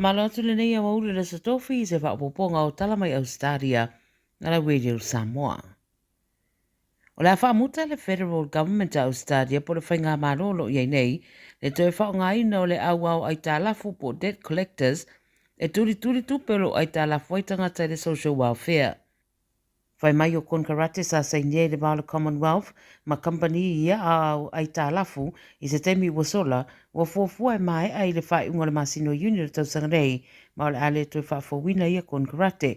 Faamalo atu lenei aoauli i le Aso Tofi i se faaopoopoga o tala mai Ausetalia a la Radio Samoa. O le a faamuta le Federal Government a Ausetalia po o le Faigamalo o lo o i ai nei le toe faaaogaina o le auao aitalafu po o debt collectors e tulituli tupe o lo o aitalafu ai tagata i le social welfare. Fai mai o konekarate sa sainia i le va o le Commonwealth ma kamupani ia ao aitalafu i se taimi ua sola, ua fuafua e maea i le faaiuga o le masina o Iuni o le tausaga nei, ma o le a le toe faafouina ia konekarate.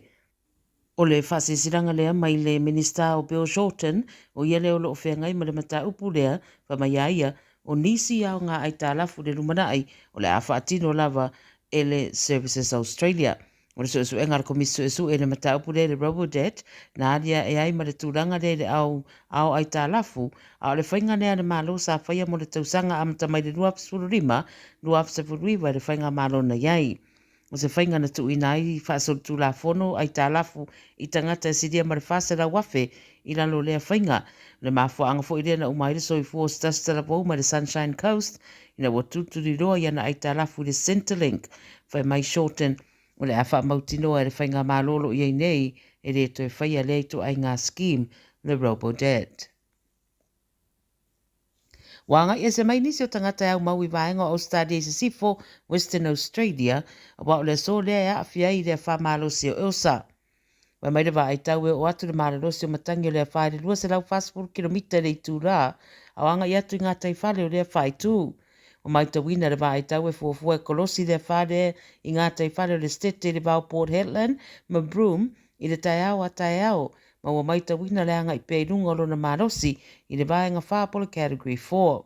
O le faasilasilaga lea mai le Minisita o Bill Shorten, o ia lea o lo o feagai ma le mataupu lea, fai mai a ia, o nisi aoga aitalafu i le lumanai o le a faatino lava e le Services Australia. O le suesuega a le Komisi Suesue i le mataupu lea i le Robodebt, na aliae ai ma le tulaga lea i le ao ao aitalafu, a o le faiga lea a le Malo sa faia mo le tausaga amata mai le 2015, 2019 i le faigamalo na i ai. O se faiga na tuuina ai faasolitulafono aitalafu i tagata e silia ma le 400,000 i lalo o lea faiga. O le mafuaaga foi lea na uma ai le soifua o se tasi talavou mai le Sunshine Coast ina ua tulituliloa i ana aitalafu i le Centrelink. Fai mai Shorten, o le a faamautinoa e le faigamalo o lo o i ai nei e le toe faia lea ituaiga scheme, le Robodebt. Ua agai ese mai nisi o tagata e aumau i vaega o Ausetalia i Sisifo, Western Australia, aua o le aso lea e aafia ai i le afa malosi o Elsa. Fai mai le vaai tau e oo atu le malolosi o matagi o le afa i le 240 kilomita i le itulā, a o agai atu i gataifale o lea faaitu. Ua maitauina le vaai tau e fuafua e kolosi le afa lea i gataifale o le Setete i le va o Port Hedland ma Broome i le taeao a taeao, ma ua maitauina le agai pea i luga o lona malosi i le vaega 4 po o le Category 4.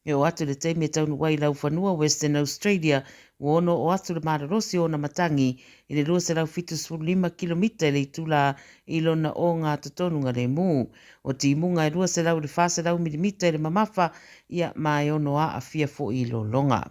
E oo atu i le taimi e taunuu ai i Laufanua, Western Australia, ua ono oo atu le malolosi o ona matagi i le 275 kilomita i le itulā i lona ogatotonuga lemu. O timuga e 200 i le 400 milimita i le mamafa, ia, ma e ono aafia foi i lologa.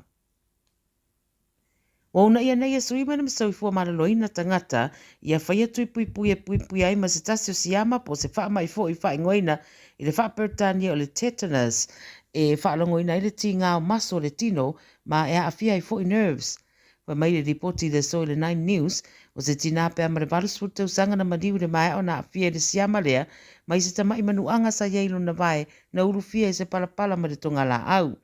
Ua uunaia nei e sui mai le soifua maloloina tagata ia faia tui puipui e puipui ai ma se tasi o siama po o se faamai foi faaigoaina i le faa-Peretania o le tetanus e faalogoina ai le tīgā o maso o le tino ma e aafia ai foi nerves. Fai mai le lipoti i le aso i le Nine News, o se tinā pea ma le 80 tausaga na maliu i le maea ona aafia i le siama lea mai se tama'i manuaga sa i ai i lona vae na ulufia i se palapala ma le togalaau.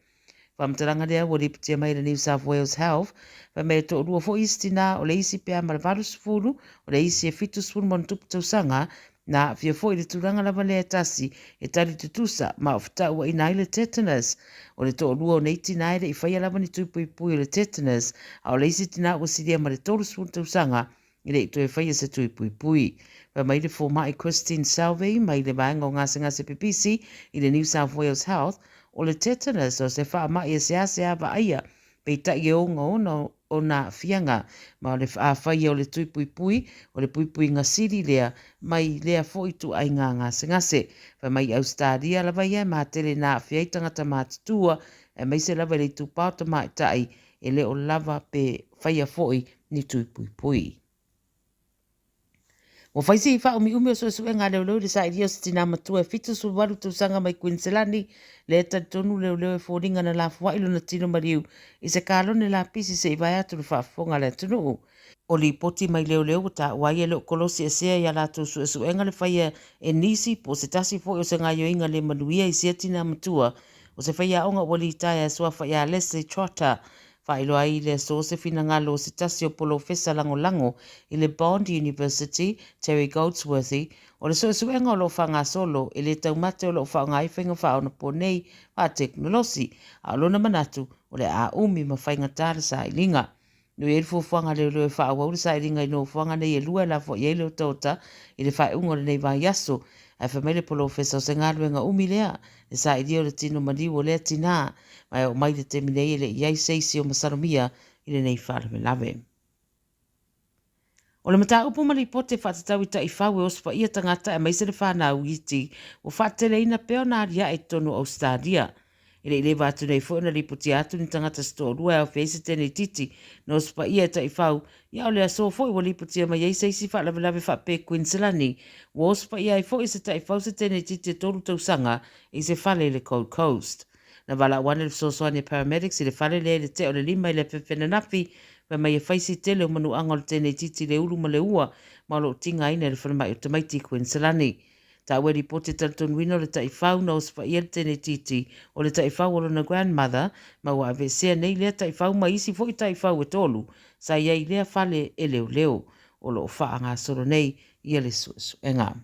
Faamatalaga lea ua lipotia mai e le New South Wales Health, fai mai e toalua foi isi tinā, o le isi pe a ma le 80, o le isi e 70 ma ona tupu tausaga, na aafia foi i le tulaga lava lea e tasi, e tali tutusa ma o fetauaina ai le tetanus. O le toalua o nei tinā e le i faia lava ni tui puipui o le tetanus, a o le isi tinā ua silia ma le 30 tausaga, E le i toe faia se tui puipui. Fai mai le fomai Christine Selvey mai le vaega o gasegase pipisi i le New South Wales Health, o le tetanus o se faamai e seasea vaaia, peitai e ogaoga ona aafiaga, ma o le āwhaia o le tui puipui, o le puipuiga sili lea mai lea foi ituaiga gasegase. Fai mai i Ausetalia lava ia e matele na aafia ai tagata matutua, aemaise lava i le itupa o tamaitai e le o lava pe faia foi ni tui puipui. Ua fai si faaumiumi o suesuega a leoleo i le sailia o se tinā matua e 78 tausaga mai Kuiniselani, lea e talitonu leoleo e foliga na lafua'i lona tino maliu i se kalone lapisi se i vae atu le faafofoga a le atunuu. O lipoti mai leoleo ua taua ai e le o kolosi esea i a latou suesuega le faia e nisi po o se tasi foi o se gaioiga le manuia i sia tinā matua o se faiaoga ua litaea e suafa ia Leslie Trotter. Faailoa ai i le aso se finagalo o se tasi o polofesa lagolago i le Bond University, Terry Goldsworthy, o le suesuega o lo o faagasolo, e le taumate o lo o faaaoga ai faiga faaonaponei faatekonolosi, a o lona manatu, o le a umi ma faigata le sailiga. Nui ai le fuafuaga a leoleo e faaauau le sailiga i nofoaga nei e lua e lafoai ai le otaota i le faaiuga o lenei vaiaso. Ae fai mai le polofesa o se galuega umi lea, le sailia o le tino maliu o lea tinā, ma e oo mai i le taimi nei e le i i ai se isi o masalomia i lenei faalavelave. O le mataupu ma lipoti e faatatau i taifau e osofaia tagata aemaise le whanau iti ua faateleina pea ona aliae i totonu o Ausetalia. E le i leva atu nei foi ona lipotia atu ni tagata se toalua e aofia ai se teine itiiti na osofaia e taifau, ia o le aso foi ua lipotia mai ai se isi faalavelave faapea i Queensland ua osofaia ai foi e se taifau se teine itiiti e tolu tausaga i se fale i le Gold Coast. Na valaau ane le fesoasoani a paramedics i le fale lea i le tea o le 5 i le afiafi ananafi. Fai mai e fai si tele o manuaga o le tēneititi le ulu ma le ua ma o lo o tigaina i le falemai o tamaiti i Kuiniselani. Taua e lipoti e talitonuina o le taifau na osofaia le tēneititi o le taifau o lona grandmother ma ua aveesea nei lea taifau ma isi foi taifau e tolu sa i ai i lea fale e leoleo. O lo o faagasolo nei ia le suesuega.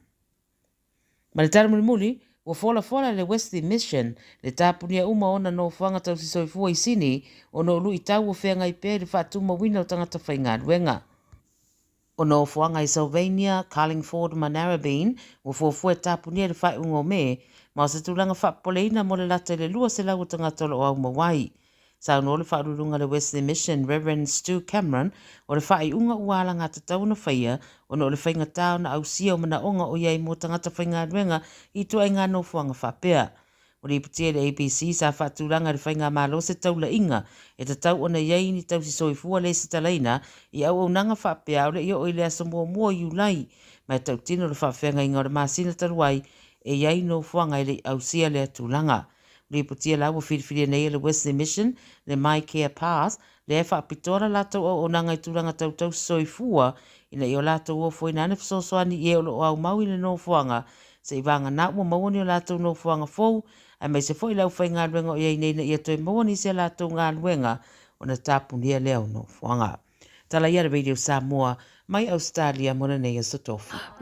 Ma le tala mulimuli, ua folafola e le Wesley Mission le tapunia uma o ona nofoaga tausisoifua i Sini ona o luitau ua feagai pea i le faatumauina o tagata faigaluega. O nofoaga i Sylvania, Carlingford ma Narrabeen ua fuafua e tapunia i le faaiuga o Me, ma o se tulaga faapopoleina mo le lata i le 200 o tagata o lo o aumau ai. Saunoa le Faauluuluga o le Wesley Mission, Rev. Stu Cameron, o le faaiuga ua alagatatau ona faia ona o le faigata ona ausia o manaoga o i ai mo tagata faigaluega i ituaiga nofoaga faapea. Ua lipotia e le ABC sa faatulaga e le Faigamalo se taulaiga e tatau ona i ai ni tausisoifua lesitalaina i auaunaga faapea a o le i oo i le aso muamua o Iulai, ma e tautino le faafeagaiga o le masina talu ai e i ai nofoaga e le i ausia lea tulaga. Lipotia la ua filifilia nei e le Wesley Mission le My Care Path lea e faapitoa la latou auaunaga i tulaga tau tausisoifua ina ia o latou ofoina ane fesoasoani i e o lo o aumau i le nofoaga seivagana ua maua ni o latou nofoaga fou aemaise foi le aufaigaluega o i ai nei ina ia toe maua nisi a latou galuega ona tapunia lea o nofoaga. Tala ia le Radio Samoa mai Ausetalia mo lenei aso Tofi.